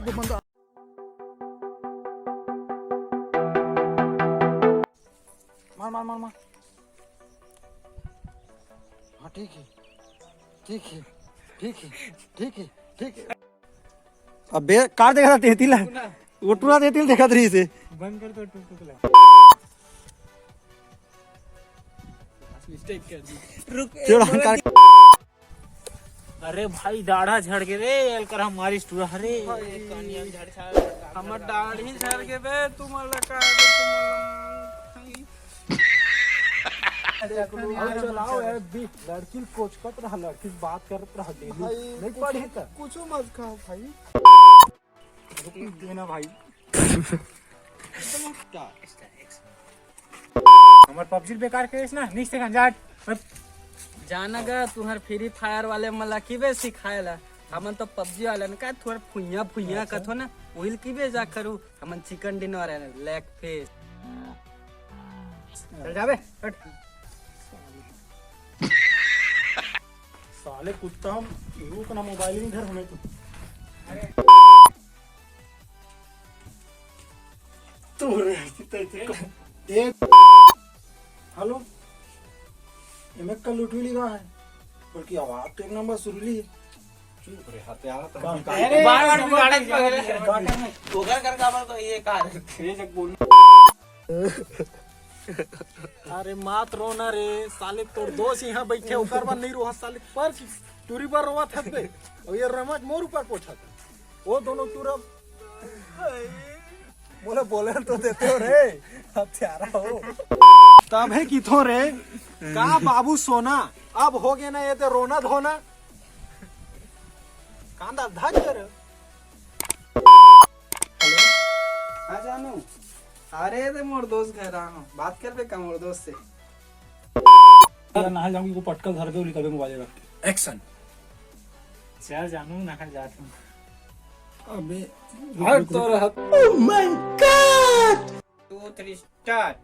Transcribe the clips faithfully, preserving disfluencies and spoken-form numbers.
मार, मार, मार, मार। हाँ, ठीक है, ठीक है, ठीक है, ठीक है, ठीक है। अबे, कार देखा था तेती ला। वो टूरा तेती ला देखा था इसे। बंद कर तो टुक टुक ला। मिस्टेक कर दी। रुक, तेरा एक बार कार। अरे भाई, दाढ़ा झड़ के रे, एल कर हम मारिस टूरा, अरे। भाई, हमर दाढ़ी झड़ के बे, तुम वाला का बे, तुम वाला। अरे चलाओ, ए, बी, लड़की कोचकत रहा, लड़की बात करत रहा, डेली। भाई, नहीं कुछ, पढ़ी त। कुछ मत खाओ भाई। रुक देना भाई। हमर पबजी बेकार खेलिस ना, निस से गंजाट। जाना गा, तुहर फ्री फायर वाले मन ला किबे सिखाए ला? हमन तो पबजी वाले न का, थोड़ा फुइया फुइया अच्छा। कथो ना, उहिल किबे जा करू। हमन चिकन डिनर है, लेग पीस। चल जाबे, हट। साले कुत्ता, हम रुक ना, मोबाइल नहीं धर हमें तू। तू रे, तू, तू, तू। एक हेलो, एमे कल उठविली का है, बल्कि आवाज तो एक नंबर सुरीली है। चुप रे, हत्यारा तो अरे, बार बार बिगाड़े के पहले। ओकर कर काबर तो ये का रे? ये जब बोल। अरे मत रो ना रे साले, तोर दोस्त यहाँ बैठे, ओकर बर नहीं रोहा साले, पर टूरी बर रोवा थक बे। और ये रमत मोर ऊपर पोछा था। वो दोनों टूरा मोला बोले तो देते हो रे, हत्यारा हो। तब है किथो रे, का बाबू सोना, अब हो गए ना ये ते रोना धोना। कांदा धज कर। हेलो। हाँ जानू, अरे ते मोर दोस्त घर आनो, बात कर बे का मोर दोस्त से। यार, नहा जाऊंगी, को पटकल धर के निकल मोबाइल रख के। एक्शन। चल जानू, नहा जात हूँ। अबे, हट तो रहा। Oh my God! Two, three, start.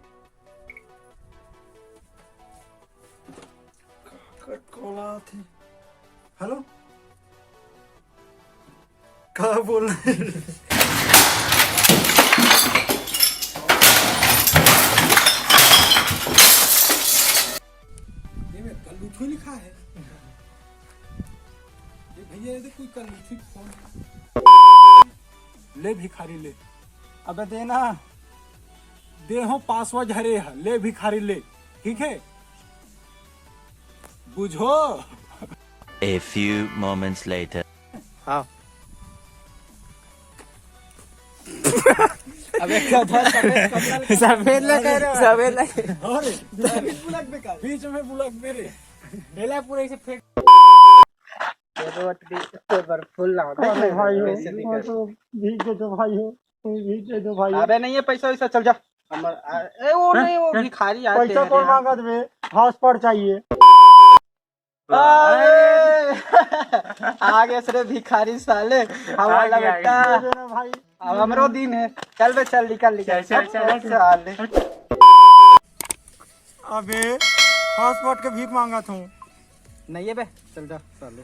Cut call आत हे। हेलो? का बोल रहे? ये मैं कल उठो लिखा है। ये भैया, ये देख, कोई कल उठी फोन। ले भिखारी ले। अबे देना। दे हो पासवर्ड हरे ह, ले भिखारी ले। ठीक है? बुझो? A few moments later. हाँ। अबे क्या था? सफेद कपड़ा। सफेद ला कह रहे हो? सफेद ला। अरे, बीच में बुलक दे रे। एला पूरा इसे फेंक। ये रोट भी तो बर फुल ना होता है। अरे भाई हो, वैसे भी वो कर। तो भीख दे दो भाई हो, भीख दे दो भाई हो। अबे नहीं है पैसा वैसा, चल जा। हमर, आ, ए, वो हैं? नहीं, वो हैं? भिखारी आते पैसा हैं कौन रे। मांगा तुम्हें? हॉटस्पॉट चाहिए। अरे! आ गए रे भिखारी साले, हमारा आ गया, आ बेटा। गया। दे देना भाई। अब हमरो दिन है, चल बे, चल, निकल, निकल। चल, चल, चल, चल। साले। अबे, हॉटस्पॉट के भीख मांगा था। नहीं है बे, चल जा, साले।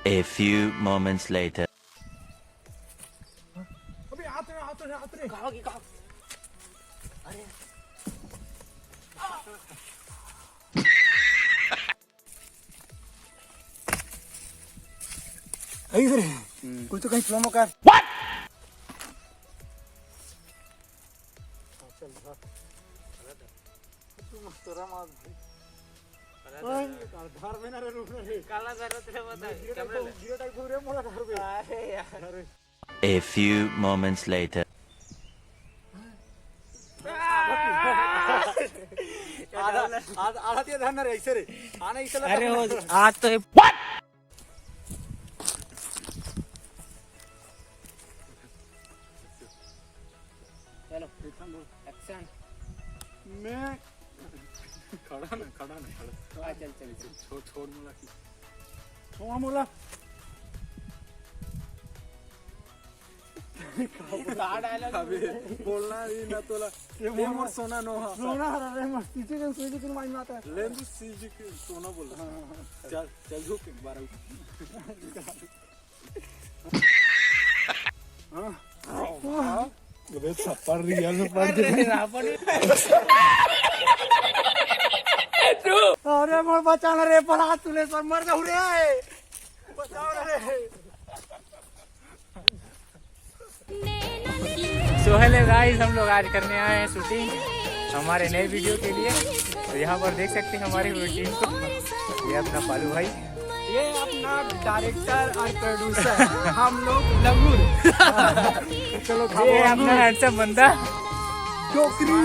A few moments later. अबे, आते रहे, आते रहे, आते रहे। कहाँ की, कहाँ? अरे। ऐसे रे। हम्म। कुछ तो कहीं स्लो मो कर। What? चल, धर। तू मत रहा, मार भाई। ओए, धर बे ना रे, रुक ना रे। काला जरूरत रे, बता। गिरे टाइप हो, गिरे टाइप हो रे, मोला धर बे। अरे यार। अरे। A few moments later. आधा, आधा, आधा दिया धर ना रे, ऐसे रे। आना ऐसे लगा। अरे वो आज तो ये चलो, एक्शन। मैं खड़ा ना, खड़ा ना, खड़ा। हाँ, चल, चल, चल। छोड़, छोड़ मोला की। छोड़ मोला। का डायलॉग अबे, बोलना ही ना तोला। ये ये मोर मोर सोना नोहा। सोना हरा रे, मस्त पीछे के सोचे के माई माता। ले तू सीजी के सोना बोल। हाँ, हाँ, हाँ। चल, चल झुक एक बार। उठ। अबे छप्पर रियल में पड़ गए। अरे मोर बचाना रे, पढ़ा तूने सर, मर जाऊ रे, बचाओ रे। सो हेलो गाइस, हम लोग आज करने आए हैं शूटिंग हमारे नए वीडियो के लिए। तो यहाँ पर देख सकते हैं हमारी पूरी टीम को। ये अपना पालू भाई, ये अपना डायरेक्टर और प्रोड्यूसर, हम लोग लंगूर। चलो ये अपना हैंडसम बंदा। टोकरी।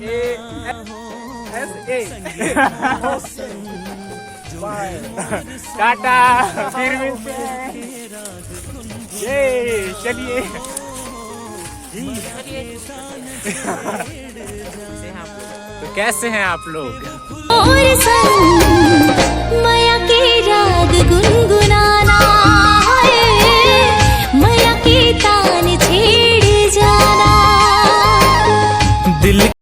ये एस ए। टाटा, फिर मिलते हैं। ये चलिए। तो कैसे हैं आप लोग? और संग